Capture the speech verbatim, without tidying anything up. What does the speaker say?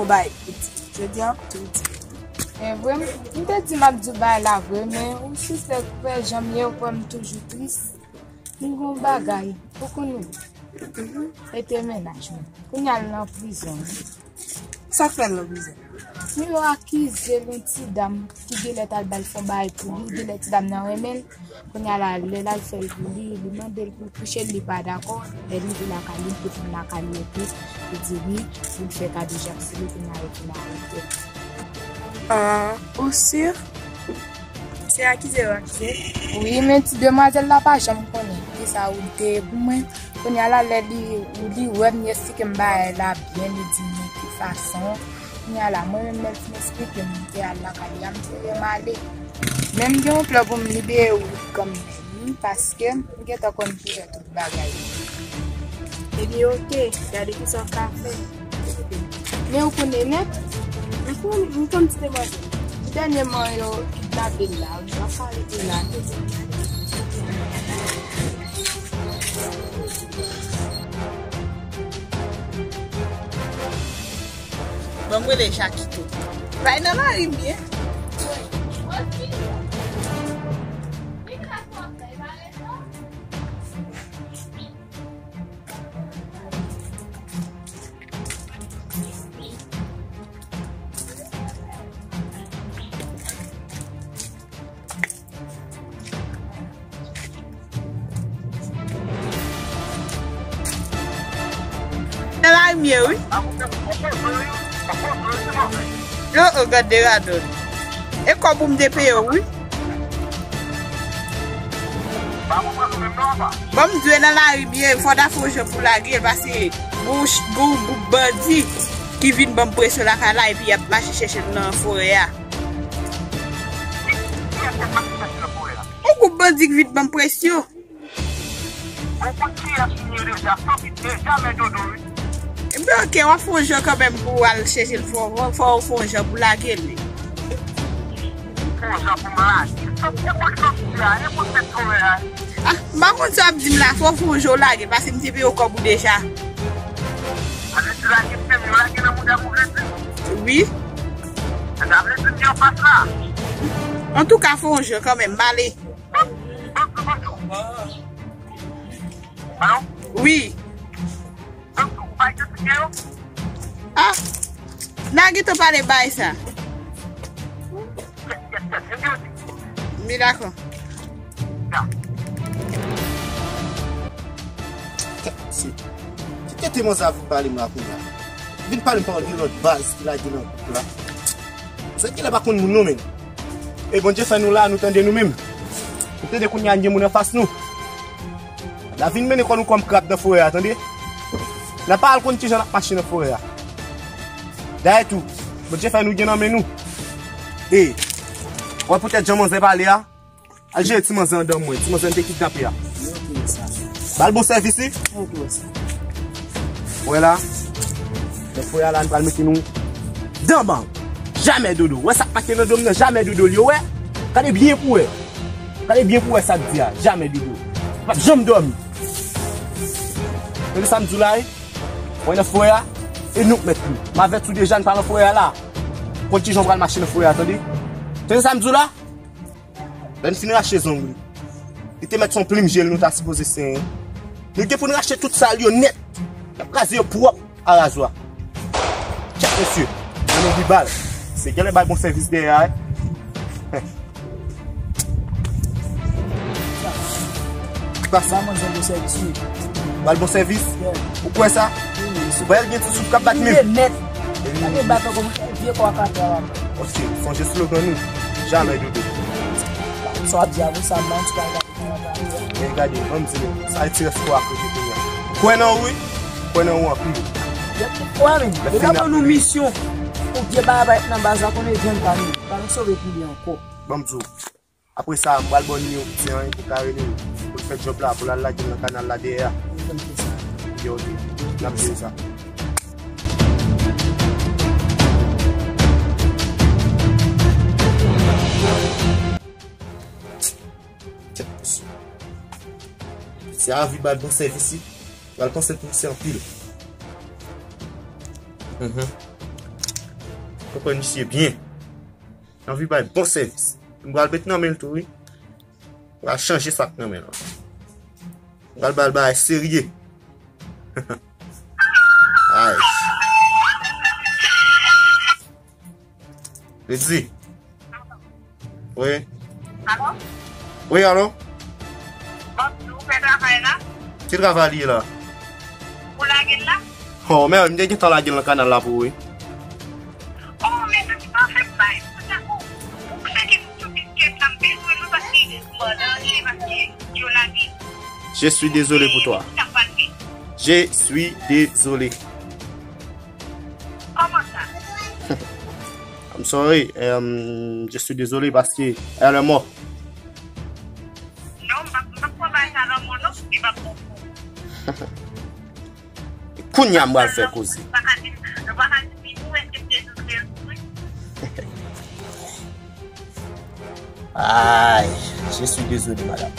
Bay, jodi an, tou di. E vre, m te di m ap di w bagay la vre, men ou sispèk ou wè jan m ye, ou kwè m toujou tris. M gon bagay, ou konnen. Rete mennaj mwen. Kounye a l nan prizon. Sa k fè l nan prizon? Men yo akize l yon ti dam ki genlè t al ba l fè yon bagay pou li, genlè ti dam nan renmen l. Kounye a la, lè l al fè l pou li, li mande l pou l kouche l, li pa dakò. Lè l rive lakay li, li te fin lakay li epi li di wi, pou l fè kado Jackson, kounye a yo fin arete l. Ah, ou si? Se akize yo akize? Wi, men ti demwazèl la pa janm konnen kisa ou te ye pou mwen. Kounye a la, lè li, li wè m, li eksplike m bagay la byen, li di m ki fason. Kounye a la, mwen menm, lè l fin eksplike m, m te al lakay li a, m te renmen ale. Men m gen yon plan pou m libere w kanmenm, wi, paske m gentan konn ki jan tout bagay. Ebyen, oke, gade kisa w ka fè. Men ou konnen nèt, m konn, m konn ti demwazèl. Dènyèman, yo kidnape l la, wi, m ap pale de la. Ban m rele Jakito. Bay nan lari m ye. Nan lari m ye, wi. Yo, o, gad de radòt. E kòb ou m te peye w, wi. Ban m di w nan lari m ye, fò w ta fè yon jan pou lage l, paske gon, gon gwoup bandi ki vin ban m presyon lakay la, epi y ap mache chèche m nan forè a. Yon gwoup bandi k vin ban m presyon. Ou konn kiyès m ye deja, Sophie, deja men Dodo, wi. Ebyen, oke, w ap fè yon jan kanmenm pou w al chèche l, fò, fò, fò w fè yon jan pou lage l, wi. Fè yon jan pou m lage. Sophie, e pou Sophie a, e pou tèt forè a. Ah, m pa konn sa w ap di m la, fò w fè yon jan w lage l, paske m te peye w kòb ou deja. Sa vle di lage tèm yo, lage nan mouda m, ou vle di? Wi. Sa vle di m gen anfas la. Antouka, fè yon jan kanmenm, m ale. Alo? Wi. Ah, n a gentan pale bay sa. Mi dakò. Kèt, mesye. Ki tete manzè a vin pale m la kounye a? Vin pale m pawòl de lòt baz ki lage nan gwoup la. Zòt genlè pa konn moun non, menm. E Bondye fè nou la, nou tande nou menm. Nou tande kounye a n gen moun anfas nou. N a vin mennen kò nou kòm krab nan forè a, tande. N a pa al konn kijan n ap mache nan forè a. Dayè tou, Bondye fè nou gen nan men nou. E, wè poutèt jan manzè pale a, al jere ti manzè anndan mwen, ti manzè n te kidnape a. Ba l bon sèvis, wi. Wè la, lè frè a la, n pral mete nou dan ban. Jamè Dodo. Wè sa k make nan do m nan, jamè Dodo l ye, wè. Gade byen pou wè. Gade byen pou wè sa k di a, jamè Dodo. P ap janm dòmi. Tande sa m di w la, wi. Wè nan forè a, e nou k mèt li. M avèti w deja, n pa nan forè a la. Konn kijan w pral mache nan forè a, tande. Tande sa m di w la? Lè n fin rache zong li, li te mèt se yon plim je l nou ta sipoze senyen. Nou gen pou n rache tout sal yo nèt. N ap kraze yo pwòp a razwa. Tchèk, mesye. Nan men Bibal. Se genlè bay bon sèvis dèyè a, wi. Ki pase? Ba manzè bon sèvis, wi. Ba l bon sèvis? Yeah. Ou kwè sa? Wi, wi. Ou wè l gen ti souf k ap bat menm? Li nèt. Li pa gen bat ankò, vye kò a ka fè a. Ok, sonje slogan nou. Jamè Dodo. Sa w ap di a, wi, sa ban ti bagay. Men gade, ban m di nou, sa e ti rès kò a kote kounye a. Kwè nan ou, wi. Kwè nan ou anpil. Yo tout kwè, men. Yo ta ban nou misyon pou vye bagay nan baz la, konnen jèn pa nou. Pa nou sove pou li ankò. Ban m di w. Apre sa, m pral ba w nimewo piti an, wi, pou w ka rele l. Pou l fè djòb la, pou l al lage l nan kanal la dèyè a. Wi, ban m fè sa. Ok, ok. N ap jere sa. Tèt mesye. Piti a anvi ba l bon sèvis, wi. Pral panse pou misye anpil. Mhm. Konprann misye byen. Anvi bay bon sèvis. M pral met nan men l tou, wi. M pral chanje sa k nan men l lan. M pral ba l bagay serye. Ay. Lady. Wi. Alo? Wi, alo? Bonjou, ou fè travay la? Ki travay li ye la? Ou lage l la? Oh, men, m te gentan lage l nan kanal la pou ou, wi. Oh, men, sa se pa fè bay. Ou, ou fè ke tout piskèt la, m bezwen nou paske m an danje, paske yo lage. Je suis désolé pour toi. Sa pral fè. Je suis désolé. Kòman sa? I'm sorry. Um, je suis désolé parce que elle est morte. Non, m pa, m pa kwè bay sa nan mò non, li pa bon pou ou. Kounye a m pral fè koze. Nou pa ka di, nou pa ka di, nou èske Jezi Kris, wi. Ay, je suis désolé, madame.